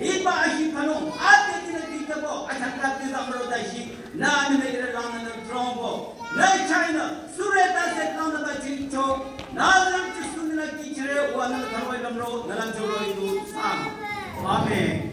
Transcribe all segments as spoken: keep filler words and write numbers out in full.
Hiba ashi phanung, ate tina tikabo, achakta tizamro dashi, na nime ire lang na trombo, na China, sure ta se lang na ba chincho, na lam chu sunna kichire, wa na karwai lamro, na lam choro idu sam. Amen.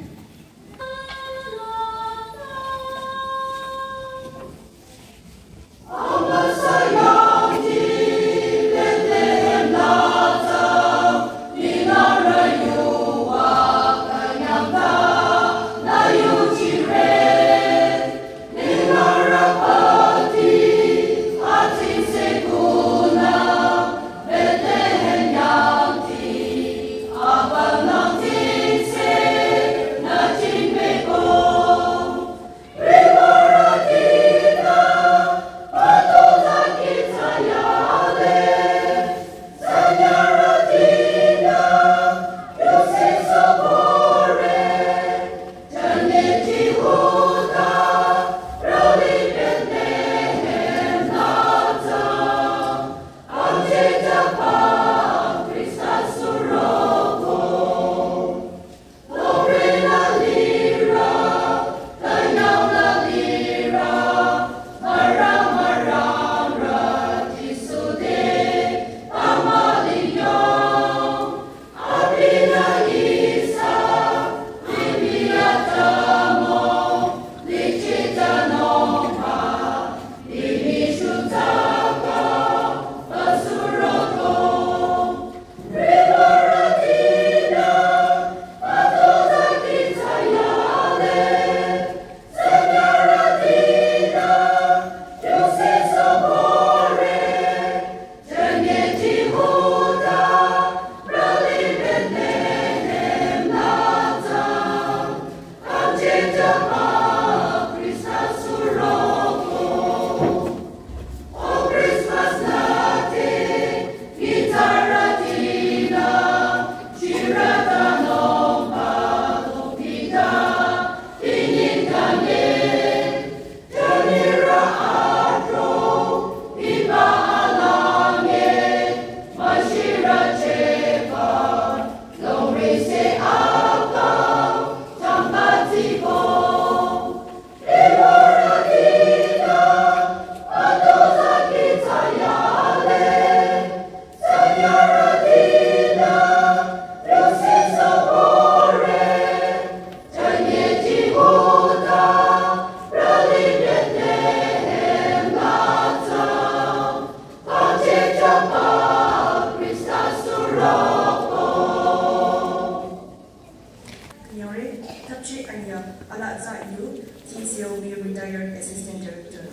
Nyore, Thapchi Anya, ala za yu, T C O B retired assistant director.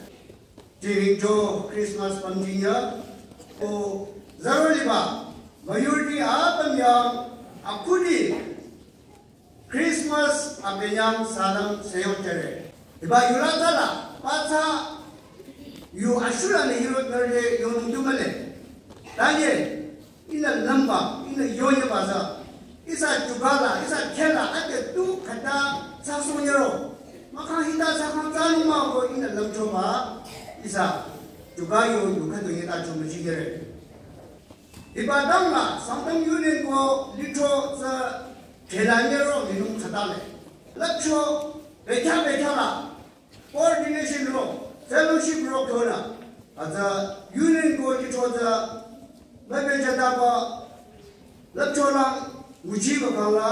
Jingjo Christmas pamjinya, o zaro liba, majority apam yang, akudi, Christmas apenyang salam seyong chere. Iba yula tala, patsa yu ashula ni yurut nerde yonung tumale. Tanye, ina lamba, ina yonye baza. Isa chugala, isa khela, ate tu khata sa sonyero. Maka hita sa kang tanu ma ko ina lamcho ba, isa chugayo yu khatu yeta chumajigere. Iba dangla, Sangtam Union ko litro sa khela nyero linung khatale. Lapcho, bekya bekya la, coordination ro, fellowship ro kyona. Aza union ko litro za, mebe jata ba, lapcho la, uji ba kang la,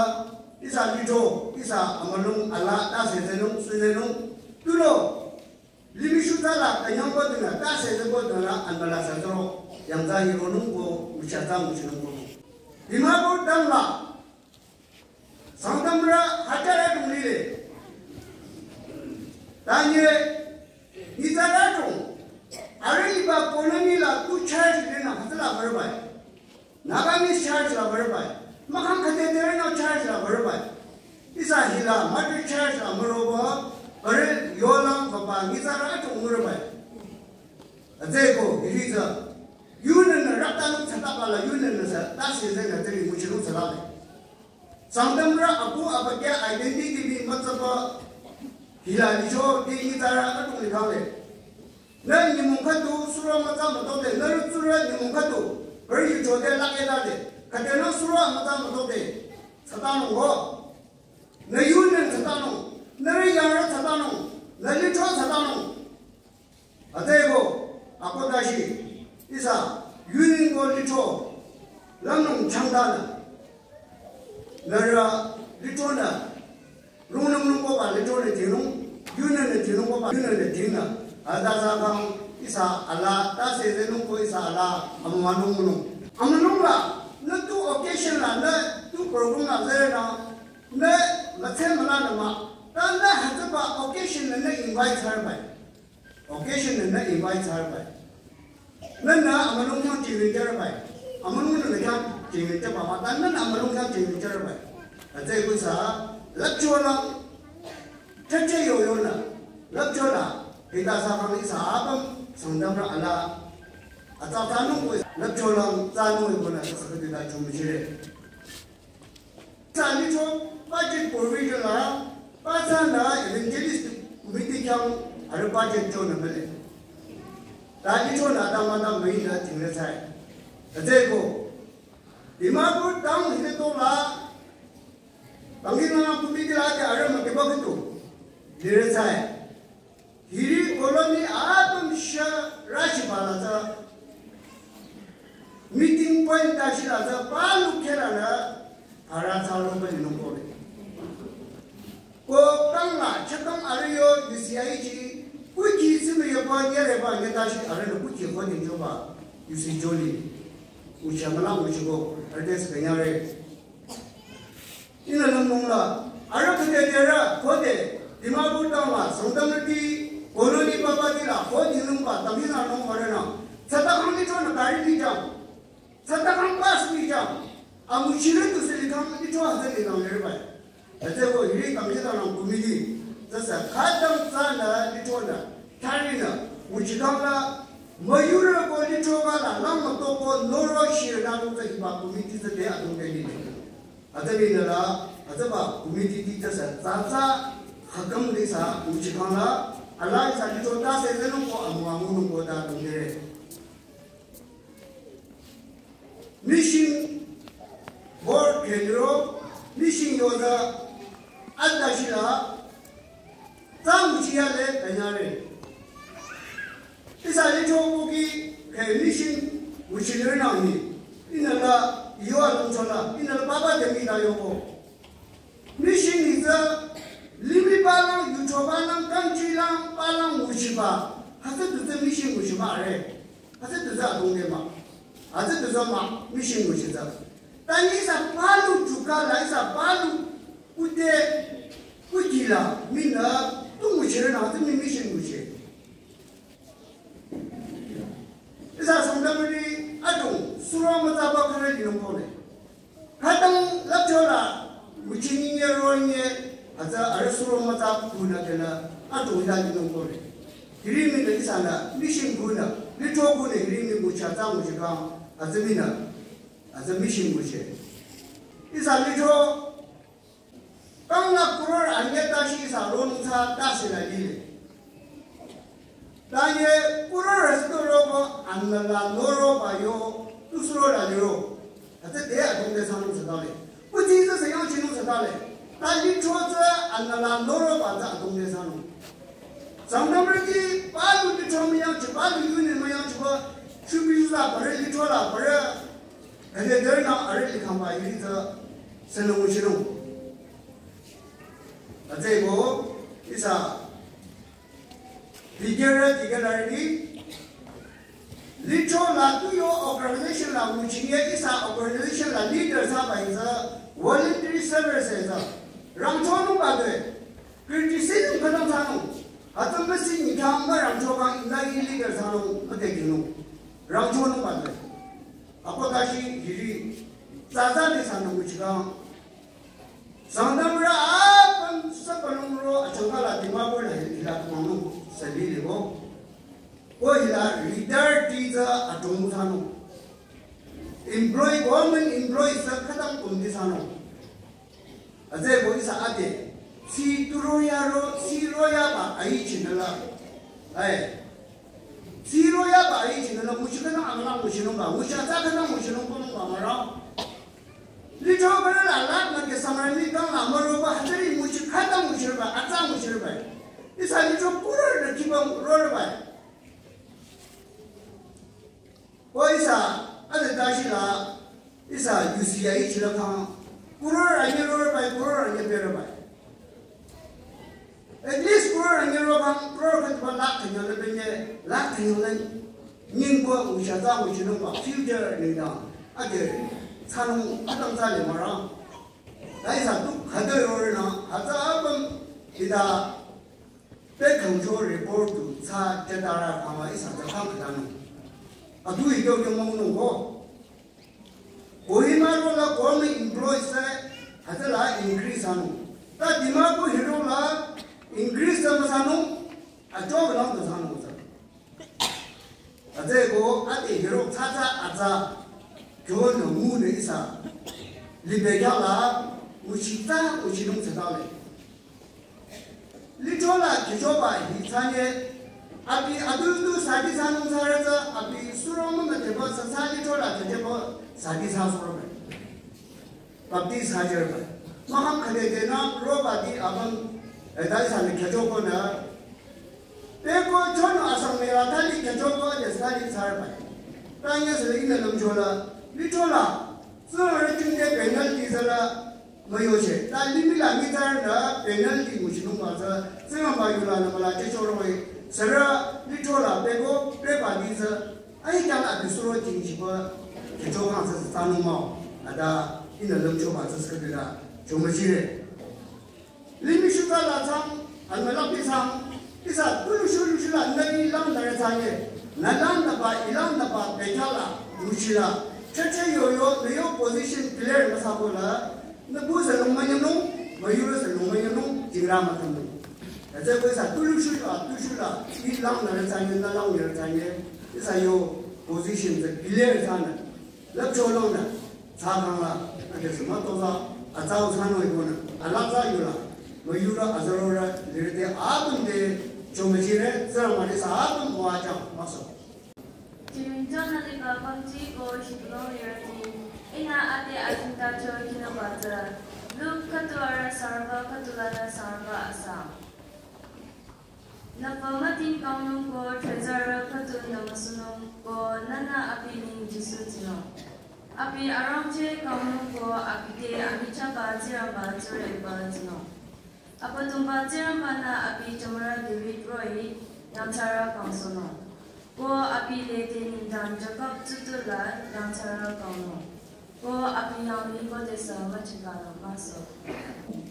isa litro, isa amalung ala, ta se zenung, su zenung, tulo. Limi shuta la kanyang ko dina, ta se ko dina, an bala sa tro, yang za hiro nung ko, ucha za uchi nung ko. Dimapur dang la, Sangtamra hajar atung lile. Tanye, nizara tung, are iba koloni la tu charge dina, hatala berbai. Nagamese church la verbai. Makang kate tere na church la verbai. Isa hila mother church la meroba, bare yolang papa nizara atung verbai. Azeko, iriza. Union na rakta nung chata pala union na sa, ta se zen na teri muchilung sa lale. Sangtamra apu apa kya identity bi matsapa hila licho di nizara atung likale. Na nyimung khatu sura matsa matote, na rutsura nyimung khatu, bari yu chode lake dade, kate na sura matsa matote, satan ngo. Na yu Nü lithro thsatanung. Ateko, ako tashi, ihsa, union ko lithro, langnung changtanü. Nührü lithronü, rungnung nung koba lithronü tingnung, union nü tingnung koba, union nü tingnü. Ata sa kang ihsa ala, ta se se nung ko ihsa ala, amüwanung nung. Amünung la, nü tu occasion la, nü tu program la, zere na, nü, mütse müla nü ma, ta nü hütsüba occasion nü nü invite thsarbai. Occasion nü nü invite thsarbai. Nü nü amülung khyang chingri thsarbai. Amülung nü nü khyang chingri thsaba ma, ta nü nü amülung khyang chingri thsarbai. Atse kusa, lapchola, chache yo yo nü, lapchola, hita sa kang ihsa apüm, Sangtamrü ala, atsa tsanung ko, lapchola, tsanung ko nü, sa kang hita chumchire. Sa lithro budget provision la, pa sa nü evangelist committee khyang arüh budget cho nü mele. Ta lithro nü ta mata mei nü tingle sai. Atse ko, Dimapur town hile to la, Tangki nü committee la te arüh ma keba kutu. Dire sai. Hiri colony apüm sha rashi bala tsü meeting point tashi la tsü palu khela la para tsü lo ba nung ko le. Ko kang la chakang arüh yo U C I ji kuki simi yo ba nyere ba nye tashi arüh lo kuki ko ni jo ba U C Jolly. Ucha mala uchi ko arüh des kenyare. Ihnü lümlong la, arüh khode dera, khode, Dimapur town la, Sangtamrüti, colony baba di la, khode nungba, Tamil Nadu nung mare na, tsata kang lithro nü gari di jam, tsata kang bus di jam, amu chire tu se likhang lithro hase likhang lerbai. Atse ko hiri Tamil Nadu nung committee, tsasa khadang tsana lithro nü, thari nü, muchikang la, müyurü ko lithro ka la, lang müto ko noro shire nü nung tsü hiba committee tsü de adung de ni. Atsa ni nala, atsa ba committee ti tsasa tsatsa hakam ni sa uchi kang la, ala ihsa lithro ta se zenung ko amu amu nung ko ta tung de. Mission board khenro, mission yoza, ata shila, tsang uchi ya le, kanyare. Ihsa lithro kuki khe mission nguchi lirnang ni. Ihnü la yo alung chola. Ihnü la baba de mi la yo ko. Mission ni tsü limih palang, yucho palang, country lang, palang nguchiba. Hütsü tu tsü mission nguchiba are. Hütsü tu tsü adung de ma. Hütsü tu tsü ma mission nguchi tsü. Ta ni ihsa palu chuka la ihsa palu kute kuki la mi nü tu nguchi lirnang hütsü mi mission nguchi. Ihsa Sangtamrüti adung suro mütsa ba kare linung ko le. Khadang lapchola, muchi ni nye ro nye, atsa arüh suro mütsa kuna kena, adung ila linung ko le. Hiri mi de ihsa nü, mission kuna, lithro kuna hiri mi mucha tsang muchi kang, atsa mi nü, atsa mission muchi. Ihsa lithro, kang la crore anye tashi ihsa ronung tsü ta se la lile. Ta ye crore rasi to ro ko anla la no ro ba yo, tu suro la liro. Atsa de adung de sanung sa ta le. Kuti tsü se yang chinung sa ta le. Ta lithro tsü anla la no ro ba tsü adung de sanung. Sangtamrüti palu lithro mi yang chi, palu union mi yang chi ba, shubi sa bare lithro la bare. Kanye dernü arüh likhang ba yiri tsü senung shinung. Atse ko ihsa figure figure la ri lithro la tu yo organization la nguchi ye ihsa organization la leader thsaba ihsa voluntary service ihsa rangchonung ba de. Criticism khütang thsanung. Atsa müsi ni thang mü rangcho kang ina illegal thsanung, müte kinung. Rangchonung ba de. Ako tashi hiri, tsatsa de thsanung nguchi kang. Sangtamrü apüm sapalung ro achangka la Dimapur la hila kumang nung, sabi le ko. Ko hila retire ti tsü adung thsanung. Employee, government employee tsü khütang kum di thsanung. Atse ko ihsa ate, si turo ya ro, si ro ya ba ayi chinala. Ai. Si ro ya ba ayi chinala, nguchi khütang amala nguchinung ba, nguchi atsa khütang nguchinung ko nung ba mara. Lithro bare la la, na ke samara ni kang la maro ba, hatari nguchi khütang nguchi ba, atsa nguchi ba. Ihsa nyicho kurü nü kibang rorübai. Ko ihsa, ade tashi la, ihsa yusi ya ichi la kang, kurü anyi rorübai, kurü anyi perübai. At least kurü anyi rorübai, kurü kang ba lakh kanyang le penye, lakh kanyang le, nyingbo usha za uchi nungba, future nengdang, ade, sanung, adang za le mara. Ta ihsa tu khade rorü na, haza apam, ida, pe khangcho report tu sa chetara kama ihsa ta khang khadang. Adu ido yo mong nung ko. Kohima rola government employees se, haza la increase anu. Ta Dimapur hirola increase ta masanung, ajo galang ta sanung sa. Ate ko ate hiro tsatsa atsa kyo no mu ne ihsa. Libe kya la, uchi ta, uchi nung tsata le. Litola kichoba hi tsanye, abi adu du sadi sanung tsara tsa, abi suro mu mete bo sasa litola kichoba sadi sa suro me. Baptist hajar ba. Maham khade de na roba di abang, eh, dai sa ne kichoba na, peko chono asang mera tali kyachoba ya sali sarbai. Tanya sele ina lamchola, litola, sura jingde penalty sala, mayo che. Ta limila ngitar da penalty muchinung ba sa, sengamba yula na bala che choroi, sara litola peko, preba di sa, ai kya la bisuro jingchiba, kyachoba sa sa nung mao, ada, ina lamchoba sa skabila, chomachire. Limi shuta la tsang, anma la pi tsang, ihsa tulu shu lu shu la na ilang na re tsang ye, na lang na ba, ilang na ba, pekya la, uchi la, cha cha yo yo, na yo position clear na sa ko la, na bu sa lung ma nyanung, ma yu sa lung ma nyanung, jingra ma tang nung. Na tse ko ihsa tulu shu la, tu shu la, ilang na re tsang ye, na lang na re tsang ye, ihsa yo position sa clear tsang na. Lap cho long na, tsa kang la, ake sima to za, a tsao tsa no yu na, a la tsa yu la, ma yu la, a zaro la, lirite a tum de, cho ma chi re, zara ma de sa a tum wa chang, ma so. Tiring jana liba bangji ko shibulong lirati, ina ate asinta cho kina ba tsa, Luke katu ara sarva, katu la na sarva asa. Nüpa müting kangnung ko trezarü khüdu nümüsünung ko nünü abi neng Jisu tsinung. Abi arangcheh kangnung ko abi te amichahba Tsingrangba tsureba tsinung. Abüdongba Tsingrangba-nü abi jümürü David roh-i yangthsarü kangsohnung. Ko abi lede nengdang Jakob tsutula yangthsarü kangnung. Ko abi yang liko desa machikala maso.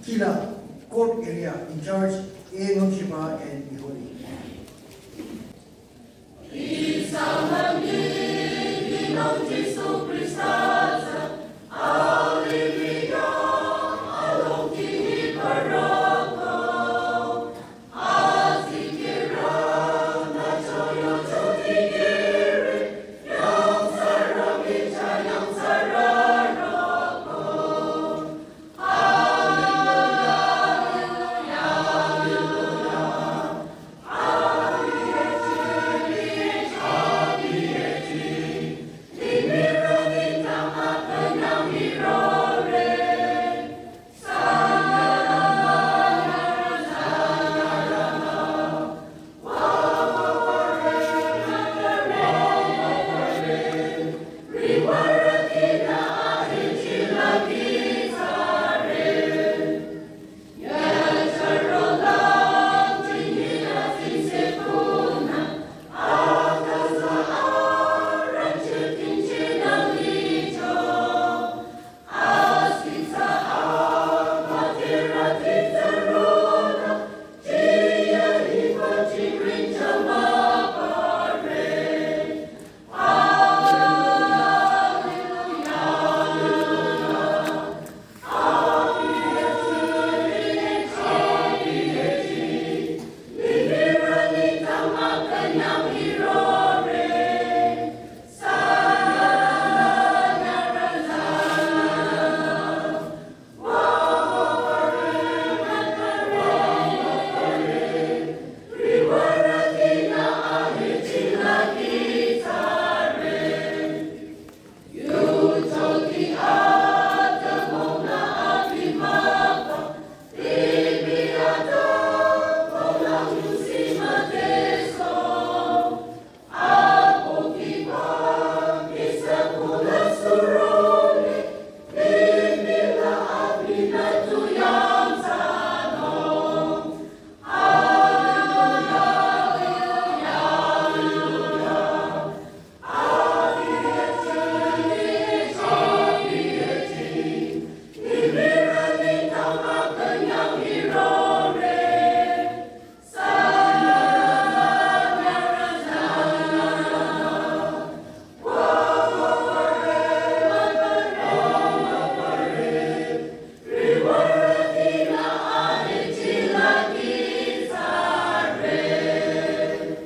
Kila, court area in charge, A Nungshiba and Iholi.